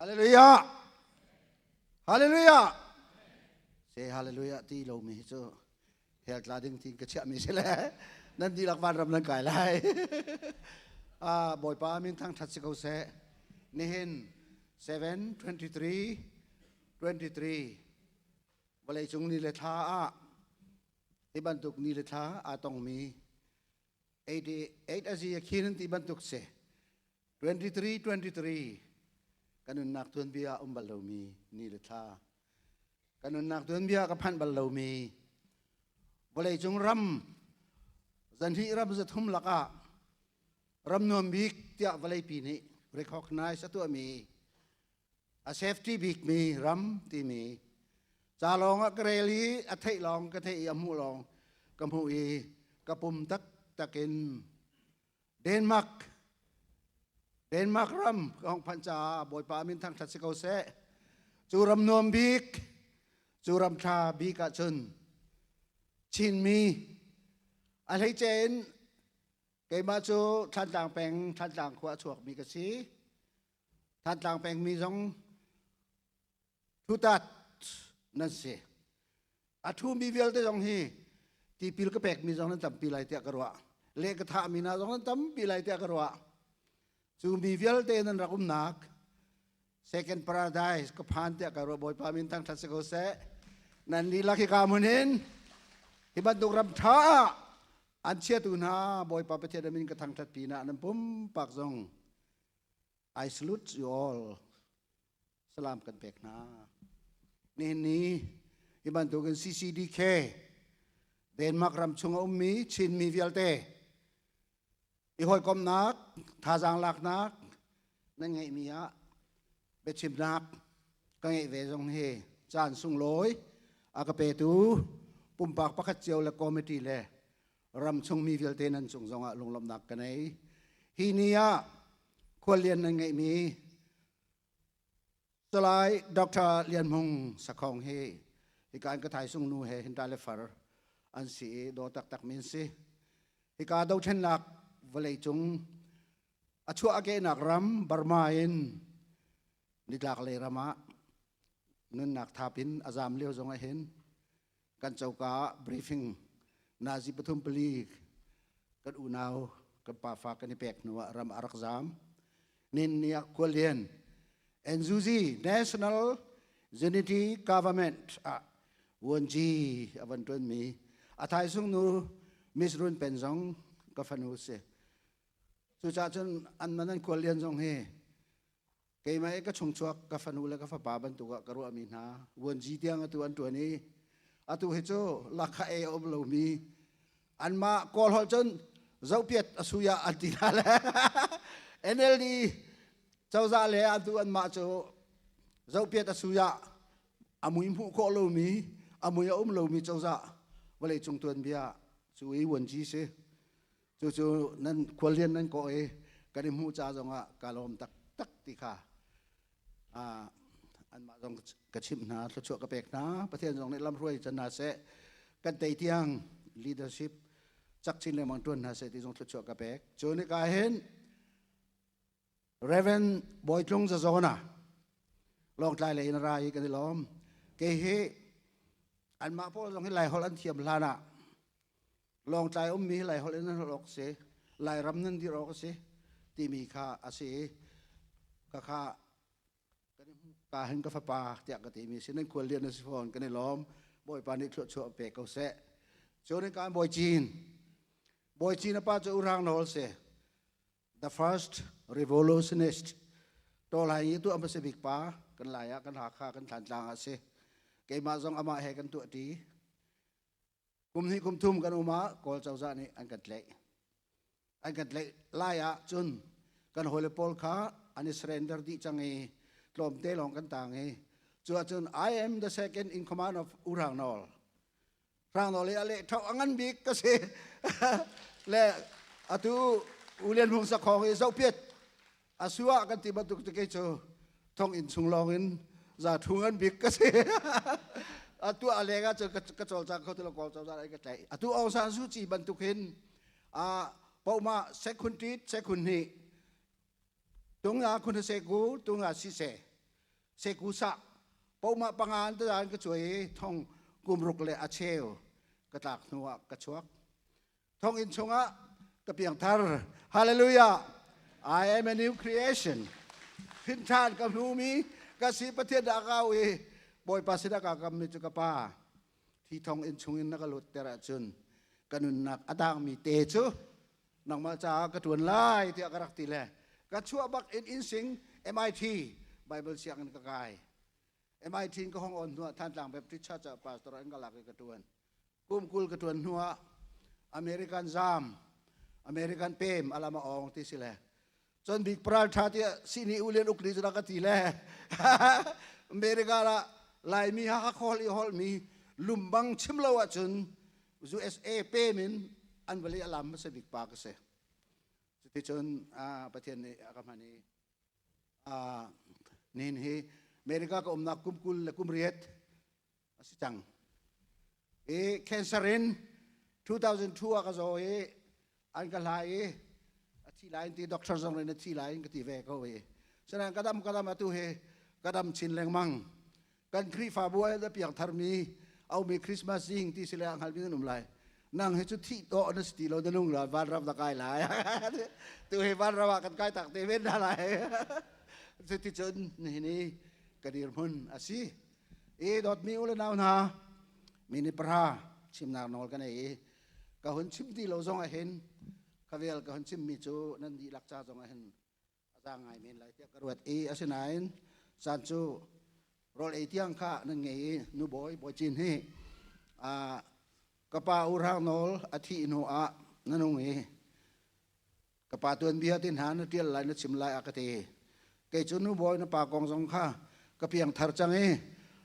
Hallelujah! Hallelujah! Se hallelujah ti lomi hi cu hell tla ding ti ka chiahmi si le nan dihlak vanram nan kai lai. Ah, Bawipa min thangṭhat si ko seh. Nihin 7 23 23 vawleicung ni le thla ah hi bantuk ni le thla aa tongmi 88 azi a khin ti bantuk si. 23 23 kan nunnak tuanbia um bal lomi ni le thla, kan nunnak tuanbia ka phanh bal lomi vawleicung ram zanhnih ram 300 lakah ram nuam bik tiah vawleipi nih recognize a tuahmi, a safety bik mi ram timi ca lawng ah ka rel i a theih lawng ka theih i a hmuh lawng ka hmuh i ka pum taktak in Denmark ram ka hong phanh caah Bawipa min thangṭhat si ko seh. Cu ram nuam bik, cu ram ṭha bik ahcun Chinmi a hleice in keimah cu Thlantlang peng, Thlantlang khua a chuakmi ka si. Thantlang pengmi zong thutat nan si. A ṭhumi vialte zong hi tipil ka pekmi zong nan tampi lai tiah ka ruah. Le ka thahmi hna zong nan tampi lai tiah ka ruah. Cu mi vialte nan rak umnak second paradise ka phan tiah ka ruah. Bawipa min thangṭhat si ko seh. Nan lila khi ka hmun hin hi bantuk ram ṭha ah an chiatu hna Bawipa Pathian min ka thangṭhat pinah nan pumpak zong I salute you all. Salam kan pek hna. Nihin ni hi bantukin CCDK Denmark ram chung a ummi Chinmi vialte i hawikomnak, thazaang laknak nan ngeihmi ah biachimnak ka ngeih ve zong hi caan sunglawi a ka petu pumpak pakhat cio le committee le ram chungmi vialte nan cung zongah lunglawmhnak ka nei. Hi ni ah khuallian nan ngeihmi Salai Dr. Lian Hmung Sakhong hi hika in ka thaisung nu he hinta le far an si i daw taktak min si. Hika dothlennak vawlei cung a chuah a kehnak ram Burma in nitlak lei ram ah nunnak thap in a zam lio zong ah hin kan coka ah briefing nazi pathum pali kan unau kan pafa kan i pek hnu ah ram a rak zam. Nin ni ah khuallian NUG, National Unity Government ah vuanci a van ṭuanmi a thaisung nu Miss Run Pen zong ka fanu si. Cucaah cun an man an khuallian zong hi keimah i ka chungchuak ka fanu le ka fapa bantuk ah ka ruahmi hna vuanci tiang atu an ṭuan i atu hi cu lakha e a um lomi anmah Kawl holh cun zohpiat a suya an ti hna le NLD cozah le atu anmah cu zohpiat a suya a mui hmuh khawh lomi, a mui a um lomi cozah vawleicung tuanbia cu i vuanci si. Cucu nan khuallian nan kawh i kan i hmuh ca zongah ka lawm taktak ti kha anmah zong ka chimh hna, thluachuah ka pek hna. Pathian zong nih lamhruai can hna seh, kan tei tiang leadership cak chin lengmang ṭuan hna seh ti zong thluachuah ka pek. Cu nika hin Reverend Bawitlung Zazona Lawngtlai lei in ra i kan i lawm. Kei hi anmah pawl zong hi Laiholh an thiam hlan ah Lawngtlai ummi hi Laiholh in an holh awk si, Lairam nan dir awk a si timi kha a si i ka kha ka hin ka fapa tiah ka timi si. Nan khual lian na si fawn, kan i lawm. Bawipa nih thluachuah pe ko seh. Cun kan Bawi Cin, Bawi Cin a pa cu Urang Nawl si, the first revolutionist tawlai i tuah hmasa bik pa kan Lai ah, kan Hakha, kan Thlantlang ah si. Keimah zong amah he kan tuah ṭi. Kum hnih kum thum kan um ah Kawl cozah nih an kan tlaih. An kan tlaih lai ah cun kan hawile pawl kha an i surrender dih cang i tlawmte lawng kan tang i cu ahcun I am the second in command of U Hrang Nawl. Hrang Nawl i a leh ṭho a ngan bik ka si. Le atu U Lian Hmung Sakhong i zohpiat a suah kan ti bantuk cu kei cu thonginn chung lawng in za thu ngan bik ka si. Atu a leng ah cun ka cawlcang kho ti lo. Kawl cozah ai ka tlaih. Atu Aung San Suu Kyi bantuk hin a pohma sekhun tit sekhun hnih tunga khun se ku tunga si se. Sekusa poma pangan te an ka chuai i thong kumruk le a cheu ka tlak hnu ah ka chuak. Thonginn chungah ka piangthar. Hallelujah! I am a new creation. Hrin ṭhan ka hmumi ka si Pathian dah ka au i Bawipa sinah ka kammi cu ka pa thi thonginn chungin na ka lutter ahcun ka nunnak a dangmi te cu nangmah caah ka ṭuan lai tiah ka rak ti le ka chuah bak in innsing MIT Bible sianginn ka kai. MIT in ka hong on hnuah Thantlang Baptist Church ah pastor an ka lak i ka ṭuan. Kum 20 ka ṭuan hnuah American zam, American pem alam a ong ti si le cun bik paral ṭha tiah sihni u lian uk ni cu ka ti le America ah Laimi ha khol i holmi lumbang chim lo ahcun USA pem in an vali alam hmasa bik pa ka si. Cuticun Pathian nih a ka hman i nihin hi America ka umnak kum 20 le kum 8 a si cang. I cancer in 2002 ah ka zaw i an ka hlai i a thi lai in ti doctor zong nih na thi lai in ka ti ve ko i sinain ka dam ka dam atu hi ka dam chin lengmang. Kan Khrihfabu ah a piang tharmi aumi Christmas zing ti si le a hngalmi nan um lai. Nang hi cu thih dawh na si ti lo na nung la vanram na kai lai. Tu hi vanram ah kan kai tak te men hna lai. Cuticun nihin i ka dirhmun a si. I dawtmi u le nau hna, mi ni pahra chimnak nawl ka nei i ka hun chim ti lo zong ah hin khavel ka hun chimmi cu nan dihlak ca zong ah hin a za ngai men lai tiah ka ruat i asinain caan cu rawl ei tiang kha nan ngei i nu bawi bawi cin hi ka pa U Hrang Nawl a thih hnu ah na nung i Ka pa tuanbia te hna na ṭial lai na chim lai a ka ti. Kei cu nu bawi na pa kong zong kha ka piang thar cang i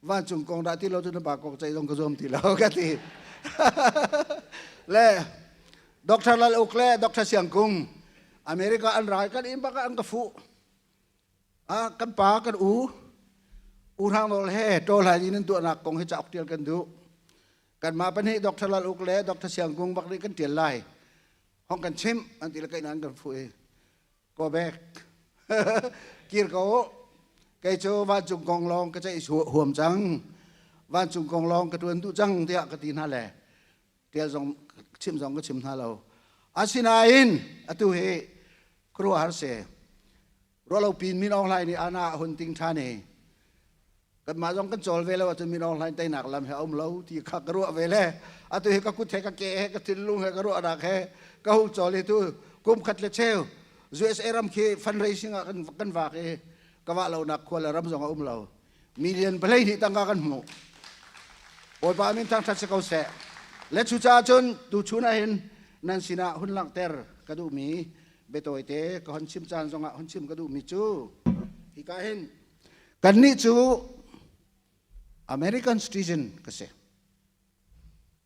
vancung kong dah ti lo cu na pa kong ceih zong ka zuam ti lo ka ti. Le Dr. Lal Uk le Dr. Siang Kung America an rai kan inn bak ah an ka fuh. Ah kan pa kan u U Hrang Nawl he ṭawl hai in an tuahnak kong hi cauk ṭial kan duh. Kanmah pahnih Dr. Lal Uk le Dr. Siang Kung bak nih kan ṭial lai. Hong kan chimh an ti le kai nan kan fuh i go back kir ko kei cu vancung kong lawng ka ceih huam cang vancung kong lawng ka tuan duh cang tiah ka ti hna le tial zong chim zong ka chim hna lo asinain atu hi khuaruahhar se ruahlo pin Min Aung Hlaing nih ana hun ting ṭhan i kanmah zong kan cawl ve lo ahcun Min Aung Hlaing teinak lam he a um lo ti kha ka ruah ve le atu hi ka kut he ka ke he ka thinlung he ka ruahnak he ka hung cawl hi tu kum khat le cheu USA ram khi fundraising ah kan vak i ka vah lonak khua le ram zong a um lo million 12 tangka kan hmuh. Bawipa min thangṭhat si ko seh. Le cucaah cun tuchun ah hin nan sinah hun langhter ka duhmi biatawite ka hon chim caan zongah hun chim ka duhmi cu hika hin kannih cu American citizen ka si.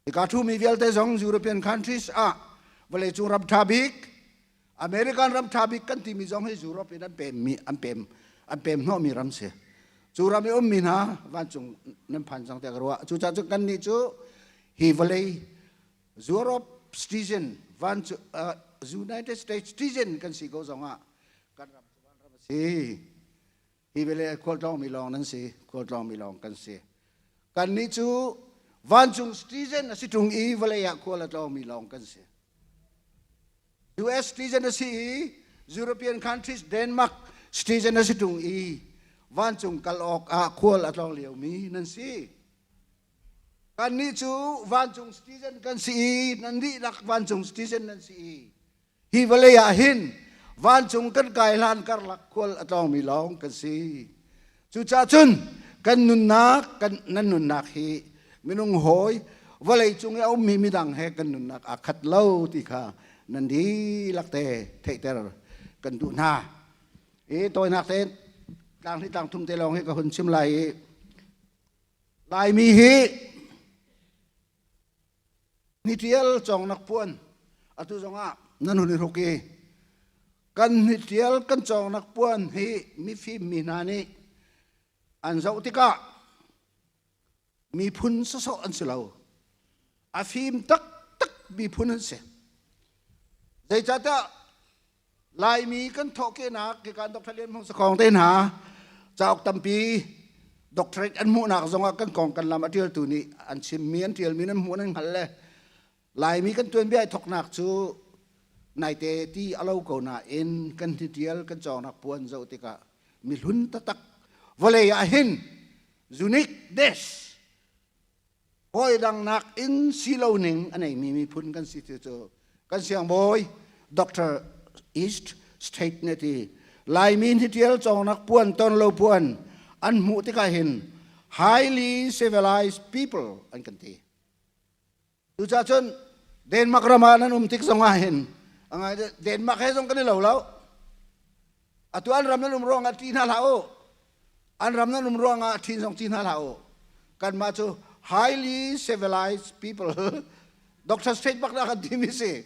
Hika ṭhumi vialte zong European countries ah vawleicung ram ṭha bik American ram ṭha bik kan timi zong hi Europe in an pemmi an pem an pem hnawhmi ram si. Cu ram i ummi hna vancung nan phan cang tiah ka ruah. Cucaah cun kannih cu hi vawlei Europe citizen vancung United States citizen kan si ko zongah kan ram cu vanram a si. Hi vele khualtlawngmi lawng nan si, khualtlawngmi lawng kan si. Kannih cu vancung citizen a si ṭung i vawlei ah khual a tlawngmi lawng kan si. US citizen a si i European countries Denmark citizen a si ṭung i vancung kal awk ah khual a tlawng liomi nan si. Kannih cu vancung citizen kan si i nan dihlak vancung citizen nan si i Hi vawlei ah hin vancung kan kai hlan karlak khual a tlawngmi lawng kan si. Cucaah cun kan nunnak, kan nan nunnak hi minung hawi vawlei cung i a ummi midang he kan nunnak aa khat lo ti kha nan dihlak te theihter kan duh hna. I tawinak tein tlang hnih tlang thum te lawng hi ka hun chim lai i Laimi hi Hnitial cawngnak puan atu zongah nan hun i hruk i kan hnitial kan cawngnak puan hi mifim mi hna nih an zoh tikah miphun sawsawh an si lo. A fim taktak miphun an si. Zeicahtiah Laimi kan thawhkehnak kan Dr. Lian Hmung Sakhong te hna. Cauk tampi doctorate an hmuhnak zongah kan kong kan lam a ṭialtu nih an chimmi an ṭialmi nan hmuh nan hngalh le Laimi kan tuanbia i thawknak cu naite ti a lo ko nain kan hnitial kan cawngnak puan zoh tikah mihlun taktak vawlei ah hin unique des hawi dang nakin si lo ning a neimi miphun kan si ti cu kan siangbawi Dr. East State nih ti Laimi hnitial cawngnak puan ton lo puan an hmuh tikah hin highly civilized people an kan ti. Cucaah cun Denmark ram ah nan um tik zong ah hin Denmark he zong kan i lo lo. Atu an ram nan um ruangah ṭih hna hlah u. An ram nan um ruangah ṭhin zong ṭih hna hlah u. Kanmah cu highly civilized people Doctor State bak dah kan timi si.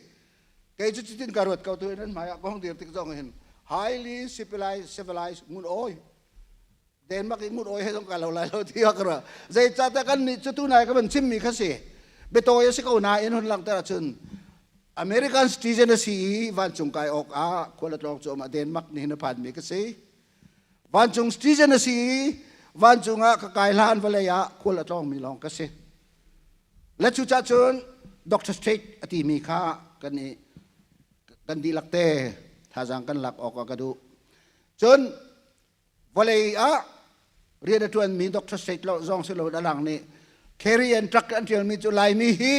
Kei cu cutin ka ruat ko tu in an hmai ah ka hong dir tik zong hin highly civilized civilized ngun oi Denmark i ngun oi he zong ka lo lai lo ti ka ruah. Zeicahtiah kan nih cu tunai ka van chimmi kha si. Biatawi a si ko nain hun langhter ahcun American citizen a si i vancung kai awk ah khual a tlawng cuahmah Denmark nih hin a phanmi ka si. Vancung citizen a si i vancung ah ka kai hlan vawlei ah khual a tlawngmi lawng ka si. Le cucah cun Dr. State a timi kha kan i kan dihlak te thazaang kan lak awk ah ka duh. Cun Vawlei ah rian a ṭuanmi Dr. State lo zong si lo a lang nih Carry and truck an ṭialmi cu Laimi hi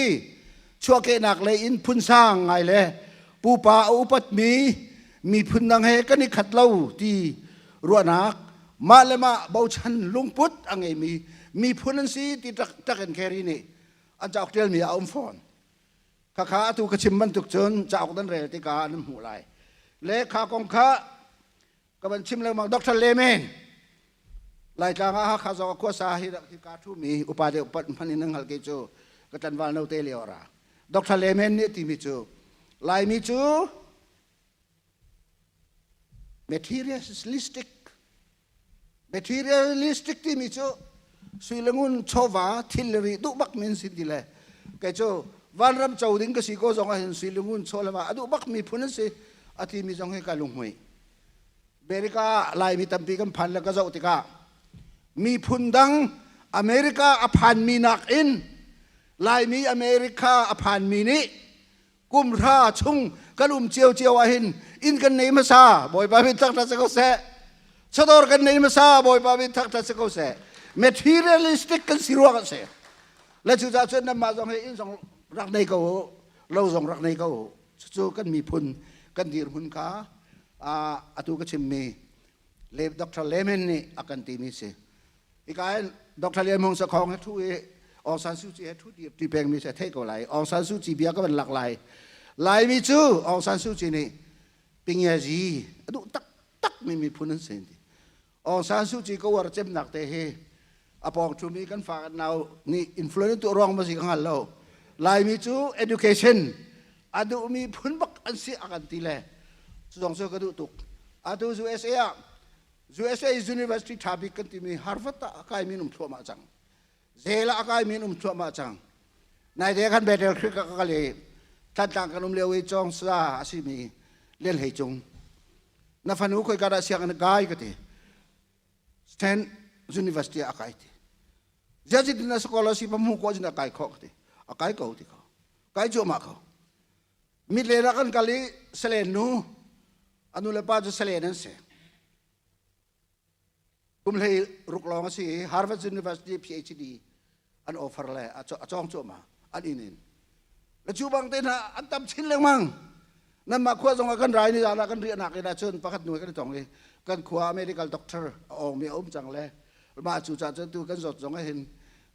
chuahkehnak lei in phunsang ngai le pupa a upatmi miphun dang he kan i khat lo ti ruahnak mah le mah bochan lungput a ngeimi miphun an si ti tak in Carry nih an cauk ṭialmi a um fawn. Khakha atu ka chim bantuk cun cauk nan rel tikah nan hmuh lai. Le kha kong kha ka van chim lengmang Dr. Lehman Laitlang ah Hakha zong a khuasa hi hi ka thu mi upa deuh pat hman in hngal ke cu ka tlanval no te lio ra Dr. Lehman nih timi cu Laimi cu materialistic materialistic timi cu sui le ngun chawva thil le ri duh bak min sin ti le kei cu vanram co ding ka si ko zong ah hin sui le ngun chaw le va a duh bak mi phun an si a timi zong hi ka lunghmuih America Laimi tampi kan phan le ka zoh tikah miphun dang America a phanmi nakin Laimi America a phanmi nih kum hra chung kan um cio cio ah hin inn kan nei hmasa Bawipa min thangṭhat si ko seh chawdawr kan nei hmasa Bawipa min thangṭhat si ko seh materialistic kan si ruang a si le cucaah cun nanmah zong hi inn zong rak nei ko u lo zong rak nei ko u cucu kan miphun kan dirhmun kha atu ka chimmi Dr. Lehman nih a kan timi si hika hin Dr. Lian Hmung Sakhong he thu i Aung San Suu Kyi he thu ti pengmi si theih ko lai Aung San Suu Kyi bia ka van lak lai Laimi cu Aung San Suu Kyi nih pingyazi a duh taktak mi miphun an si Aung San Suu Kyi ka uar cemnak te hi a pawng ṭhumi kan fa kan nau nih influence tu ruang ma si ka hngal lo Laimi cu education a duhmi phun bak an si a kan ti le cu zong cu ka duh tuk atu USA ah USA University ṭha bik kan timi Harvard ah a kaimi an um thluahmah cang Yale ah a kaimi an um thluahmah cang naite khan Bethel Creek ah ka kal i Thantlang kan um lio i Cawng sa a simi Lian Hlei Cung na fanu khoika dah sianginn kai ka ti Stan University ah a kai ti ziazi na scholarship a hmu ko cun a kai kho ka ti a kai ko ti ko kai cuahmah ko mit le ah kan kal i salen nu a nu le pa cu salen an si kum hlei ruk lawng a si i Harvard University PhD an offer le a cawng cuahmah an inn in le cu bang te hna an tam chin lengmang nanmah khua zong ah kan rai ni zan ah kan riahnak in ahcun pakhat nu kan i tong i kan khua medical doctor a awngmi a um cang le mah cu ca cun tu kan zawt zong ah hin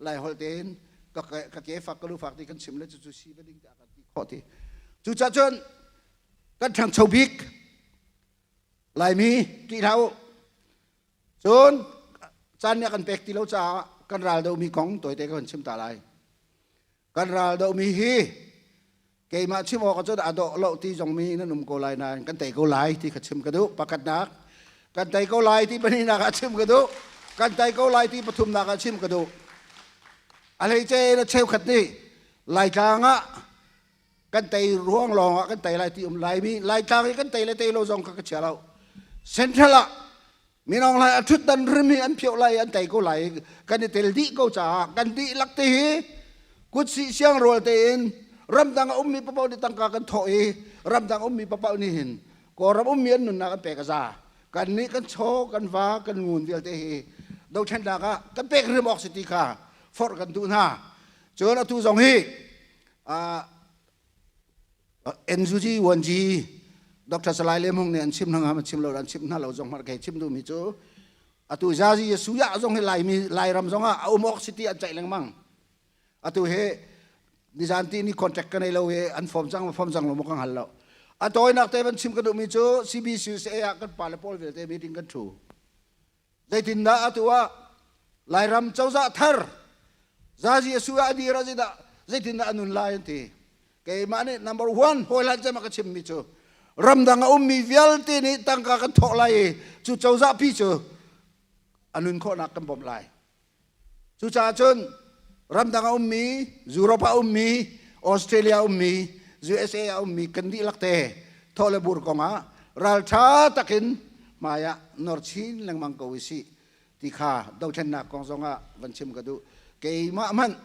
lai holh tein ka ka ke fak ka lu fak ti kan chim le cucu si va ding tiah kan ti khawh ti cucaah cun kan ṭhangcho bik Laimi ṭih hlah u cun caan nih a kan pek ti lo caah kan ral domi kong tawite ka hun chim ta lai kan ral domi hi keimah chim awk cun a dawh lo ti zong mi nan um ko lai nain kan tei ko lai ti kha chim ka duh pakhatnak kan tei ko lai ti pahnihnak ah chim ka duh kan tei ko lai ti pathumnak ah chim ka duh a hleice in a cheukhat nih Laitlang ah kan tei ruang lawng ah kan tei lai ti um Laimi Laitlang i kan tei le tei lo zong kha ka chia lo Central ah. Minong lai a ṭhutdan rim hi an phioh lai an tei ko lai kan i tel dih ko caah kan dihlak te hi kutsih siangrual tein ramdang a ummi paoh nih tangka kan thawh i ramdang ummi paoh nih hin Kawlram ummi an nunnak an pek a za. Kan nih kan chaw kan va kan ngun vialte hi dothlennak ah kan pek hrim awk si ti kha forh kan duh hna. Cun atu zong hi NUG 1G Dr. Salai Le Hmung nih an chim hna an chim lo an chim hna lo zong hmanh kai chim duhmi cu atu zazi suya zong hi Laimi Lairam zong ah a um awk si ti an ceih lengmang. Atu hi nizan ti ni contract ka nei lo i an form cang form cang lo maw ka hngal lo. A tawinak te van chim ka duhmi cu CBCUSA ah kan pale pawl vialte meeting kan thu. Zeitindah atu ah Lairam cozah thar zazi a su ah a dir ah zeidah zeitindah a nun lai an ti. Keimah nih number one hawi hlan cem a ka chimmi cu ramdang a ummi vialte nih tangka kan thawh lai i cu cozah pi cu a nun khawhnak kan bawmh lai. Cucaah cun ramdang a ummi, Europe a ummi, Australia a ummi, USA a ummi kan dihlak te thawh le bur kongah ralṭha takin hmai ah nor chin lengmang ko usih ti kha dothlennak kong zongah van chim ka duh. Keimah hmanh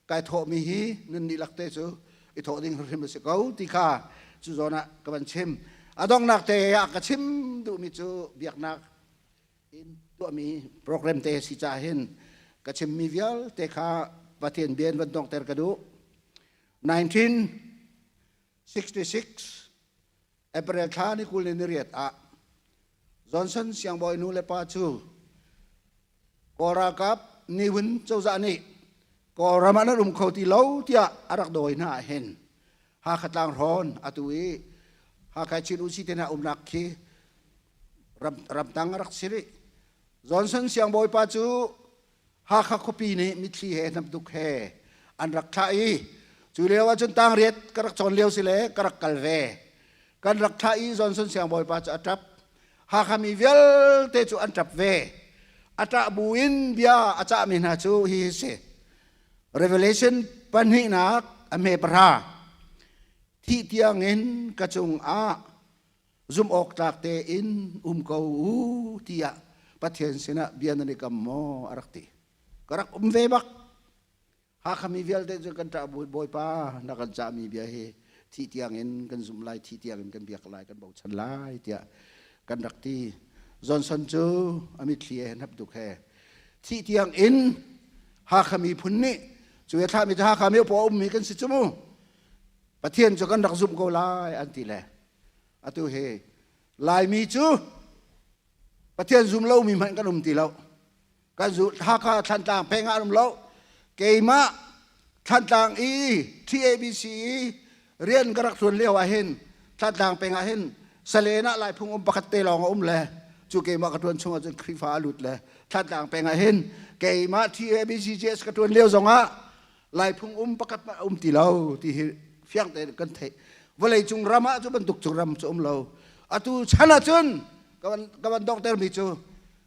kai thawhmi hi nan dihlak te cu i thawh ding hrim a si ko ti kha cu zawn ah ka van chim. A donghnak te ah ka chim duhmi cu biaknak in tuahmi program te si caah hin ka chimmi vialte kha Pathian bia in van donghter ka duh. 1966 April thla ni 28 ah Johnson siangbawi nu le pa cu Kawl ralkap Ne Win cozah nih Kawlram ah nan um kho ti lo tiah a rak dawi hna ah hin Hakha tlanghrawn atu i Hakha Chin Usi te hna umnak khi ramtang a rak si rih. Johnson siangbawipa cu Hakha khuapi nih mitthli he hnamduk he an rak thlah i cu lio ahcun tangriat ka rak cawn lio si le ka rak kal ve. Kan rak thlah i Johnson siangbawipa cu a ṭap. Hakha mi vialte cu an ṭap ve. A ṭah buin bia a cahmi hna cu hihi si. Revelation pahnihnak a hme pahra. Thih tiangin ka cungah zumhawktlak tein um ko u tiah Pathian sinah bia nan i kam maw a rak ti. Ka rak um ve bak. Hakha mi vialte cu kan ṭah Bawipa na kan cahmi bia hi thih tiangin kan zumh lai, thih tiangin kan biak lai, kan bochan lai tiah kan rak ti. Johnson cu a mitthli he hnapduk he thih tiangin Hakha miphun nih cu he thlahmi cu Hakha mi paw ummi kan si cu mu. Pathian cu kan rak zumh ko lai an ti le atu hi Laimi cu Pathian zum lomi hmanh kan um ti lo. Kan zu Hakha Thlantlang peng ah an um lo. Keimah Thlantlang i TABC i rian ka rak ṭuan lio ah hin Thlantlang peng ah hin Salen ah Laiphung um pakhat te lawng a um le cu keimah ka ṭuan chung ahcun Khrihfa a lut le Thlantlang peng ah hin keimah TABCJS ka ṭuan lio zong ah Laiphung um pakhat hmanh a um ti lo ti hi fiang tein kan theih. Vawleicung ram ah cu bantuk cu ram cu um lo. Atu chan ahcun ka van donghtermi cu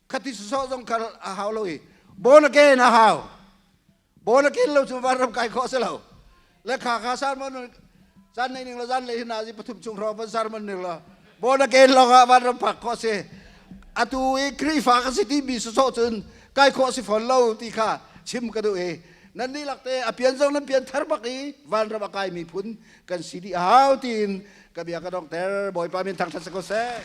khati sawsawh zong kha a hau lo i born again a hau. Born again lo cu vanram kai khawh si lo. Le kha kha sermon zan nei ning lo zan lei hin azi pathum chung hrawng van sermon ning lo born again lawng ah vanram phak khawh si. Atu i Khrihfa ka si timi sawsawh cun kai khawh si fawn lo ti kha chim ka duh i nan dihlak te a pian zong nan pian thar bak i vanram a kai miphun kan si dih a hau tiin ka bia ka donghter. Bawipa min thangṭhat si ko seh.